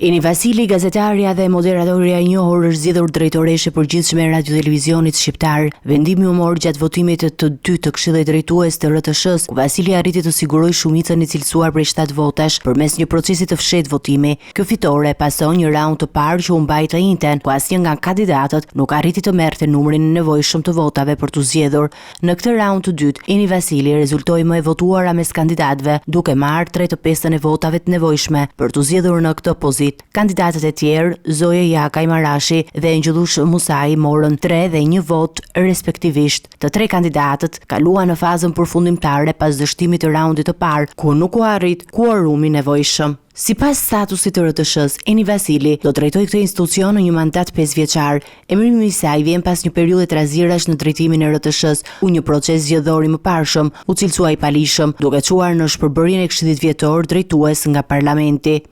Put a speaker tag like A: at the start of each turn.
A: Eni Vasili, gazetarja dhe moderatorja e njohur është zgjedhur drejtoreshë e përgjithshme e Radiotelevizionit Shqiptar. Vendimi u mor gjatë votimit të dytë të Këshillit Drejtues të RTSH-së, ku Vasili arriti të sigurojë shumicën e cilësuar prej 7 votash përmes një procesi të fshehtë votimi. Kjo fitore pason një raund të parë që u mbajt të enjten, ku asnjë nga kandidatët nuk arriti të merrte numrin e nevojshëm të votave për t'u zgjedhur. Në këtë raund të dytë, Eni Vasili rezultoi më e votuara mes kandidatëve, duke marrë 3/5 e votave të nevojshme për t'u zgjedhur në këtë pozitë. Kandidatët e tjerë, Zoje Jakaj Marashi dhe Engjëllush Musai morën 3 dhe 1 votë respektivisht. Të tre kandidatët kaluan në fazën përfundimtare pas dështimit të raundit të parë, ku nuk u arrit kuorumi i nevojshëm. Sipas statusit të RTSH-së, Eni Vasili do drejtojë këtë institucion në një mandat 5 vjeçar. Emërimi i saj vjen pas një periudhe trazirash në drejtimin e RTSH-së, ku një proces zgjedhor i mëparshëm u cilësua i paligjshëm, duke çuar në shpërbërjen e Këshillit Vjetor drejtues nga Parlamenti.